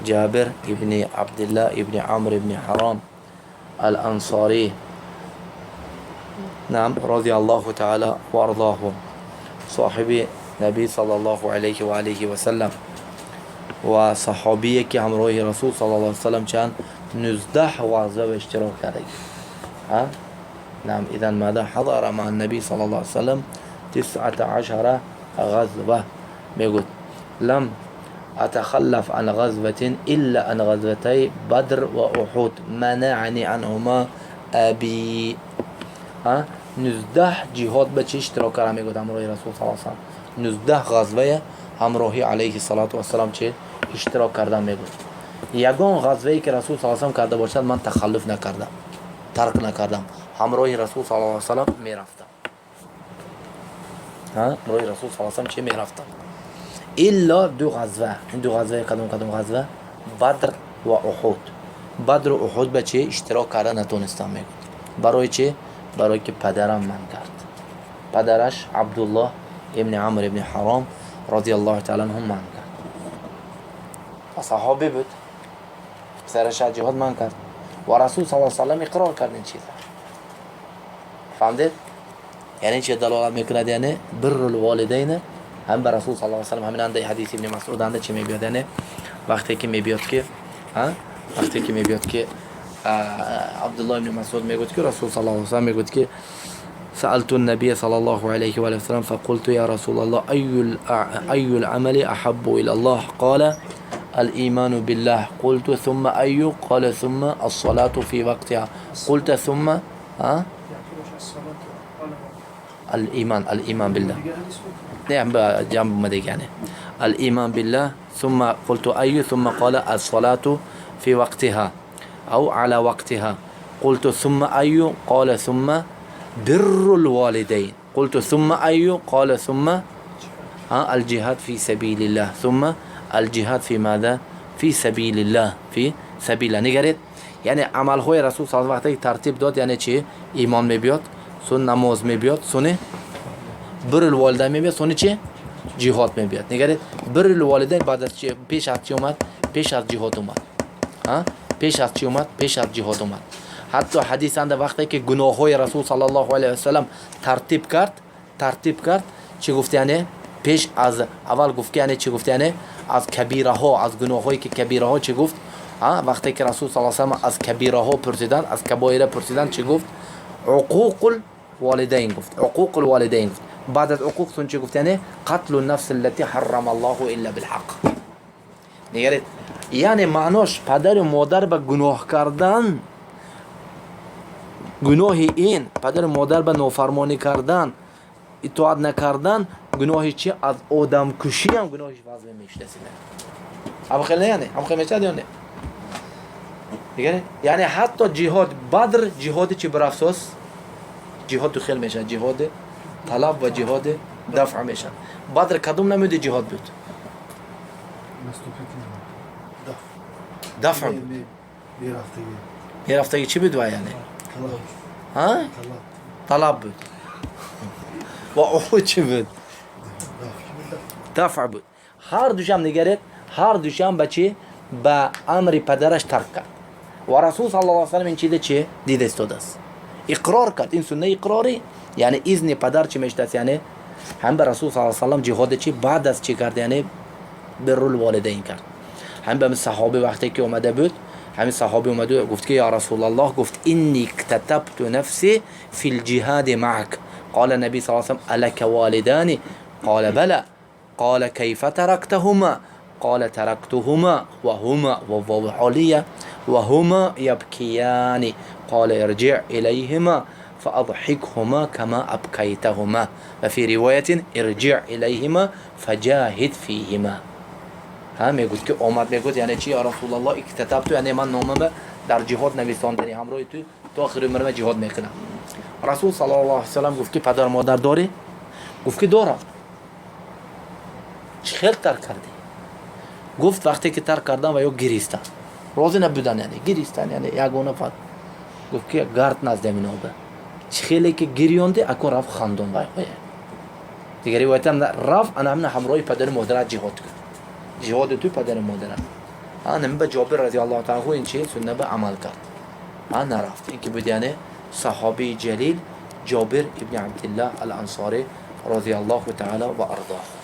Ҷабир ибни Абдуллоҳ ибни Амр ибни Ҳаром Ал-Ансорӣ, نعم، رضي الله تعالى وارضاه، صاحب نبی صلی الله علیه و آله و سلم و صحابیه که همراه رسول صلی الله علیه و سلم چند 19 غزوه اشتراک کرده. ها، نعم. اذا ماذا؟ حضر مع النبي صلى الله عليه وسلم 19 غزوة. میگوید لم أتخلف عن غزوة إلا عن غزوتي بدر وأحد، منعني عنهما أبي. ها، 19 جهاد به چه اشتراک کردم، میگوید همراه رسول صلی الله علیه و 19 غزوه همراهی علیه الصلاة والسلام چه اشتراک کردم. میگوید یگان غزوه که رسول صلی الله علیه و کرده باشد، من تخلف نکردم، ترک نکردم، همراه رسول صلی الله علیه و سلم میرفتم. همراه رسول صلی الله علیه و سلم چه میرفتم، الا دو غزوه. این دو غزوه کدام کدام غزوه؟ بدر و احد. بدر و احد به چه اشتراک کرده نتونستم. میگوید برای چه؟ برای که پدرم منع کرد. پدرش عبدالله ابن عمرو ابن حرام رضی الله تعالی عنهم منع کرد. صحابی بود، پسرش از جهاد منع کرد و رسول صلی الله علیه و سلم اقرار کرد این چیزا. فهمدید؟ یعنی چه دلالت میکند؟ یعنی بر الوالدین هم به رسول صلی الله علیه و سلم همین انده حدیث ابن مسعود انده چه میبیاد؟ یعنی وقتی که میبیاد که، ها، وقتی که میبیاد که عبدالله ابن مسعود میگوید که رسول صلی الله علیه و سلم میگوید که سألت النبي صلى الله عليه وآله وسلم فقلت يا رسول الله، أي العمل أحب إلى الله؟ قال: الإيمان بالله. قلت: ثم أي؟ قال: ثم الصلاة في وقتها. قلت: ثم؟ ها، الإيمان، الإيمان بالله. نعم، جنب ما يعني الإيمان بالله. ثم قلت: أي؟ ثم قال: الصلاة في وقتها أو على وقتها. قلت: ثم أي؟ قال: ثم بر الوالدين. قلت: ثم أي؟ قال: ثم الجهاد في سبيل الله. ثم الجهاد في ماذا؟ في سبيل الله، في سبيل الله. نگرید، یعنی عملهای رسول صلی الله وقتی ترتیب داد، یعنی چی؟ ایمان میبیاد، سون نماز میبیاد، سونه بر الوالدین میبیاد، سونه چی؟ جهاد میبیاد. نگرید، بر الوالدین بعد از چی؟ پیش از چی اومد؟ پیش از جهاد اومد. ها، پیش از چی اومد؟ پیش از جهاد اومد. حتی حدیث انده وقتی که گناه های رسول صلی الله علیه و سلم ترتیب کرد، ترتیب کرد، چی گفت؟ یعنی پیش از اول گفت که، یعنی چی گفت؟ یعنی از کبیره ها، از گناه هایی که کبیره ها، چی گفت؟ وقتی که رسول صلی الله علیه و سلم از کبیره ها پرسیدن، از کبایره پرسیدن، چی گفت؟ عقوق الوالدین گفت. عقوق الوالدین گفت. بعد از عقوق چی گفت؟ یعنی قتل النفس التي حرم الله الا بالحق. نگرید، یعنی معناش پدر و مادر به گناه کردن، گناه این پدر و مادر به نافرمانی کردن، اطاعت نکردن، گناهی چی؟ از آدم کشی هم گناهش وزن میشه. هم خیلی، یعنی هم خیلی میشه یا نه؟ یعنی حتی جهاد بدر، جهاد چی؟ بر افسوس جهاد دو خیل میشه، جهاد طلب و جهاد دفع میشه. بدر کدوم نمود جهاد بود؟ دفع بود. میرفتگی چی بود؟ یعنی ها، طلب بود. و احد چی بود؟ دفع بود. هر دوشم نگرید، هر دوشم به چی؟ به امر پدرش ترک کرد و رسول صلی الله علیه و سلم این چیده چی دیده استاد است، اقرار کرد. این سنه اقراری، یعنی اذن پدر چی میشته؟ یعنی هم به رسول صلی الله علیه و سلم جهاد چی بعد از چی کرد؟ یعنی بر الوالدین کرد. هم به صحابه وقتی که اومده بود، همین صحابی اومده گفت که یا رسول الله، گفت إني اكتتبت نفسي في الجهاد معك. قال النبي صلى الله عليه وسلم: ألك والدان؟ قال: بلى. قال: كيف تركتهما؟ قال: تركتهما وهما، وواو حالية، وهما يبكيان. قال: ارجع إليهما فأضحكهما كما أبكيتهما، وفي رواية: ارجع إليهما فجاهد فيهما. ها، میگوید که آمد، میگوید یعنی چی؟ یا رسول الله، اكتتبت، یعنی من نامم در جهاد نویساندنی، همراه تو تا آخر عمرم جهاد میکنم. رسول صلی الله علیه و سلم گفت که پدر مادر داری؟ گفت که دارم. چه خیلی ترک کردی؟ گفت وقتی که ترک کردم و یا گریستن، راضی نبودن، یعنی گریستن، یعنی یگانه فقط. گفت که گرد نزد اینا به چه خیلی که گریوندی، اکو رفت خندون وای خواه. دیگه روایت هم رفت انا هم همراه پدر مادر جهاد کرد. جهاد تو پدر مادر. Ними ба Ҷобир разияллоҳу таала анҳу ин чи сунна ба амал кард, нарафт. Ин ки буд, яъне саҳобии ҷалил Ҷобир ибни Абдиллаҳ ал Ансорӣ разияллоҳу таала ва арзоҳ.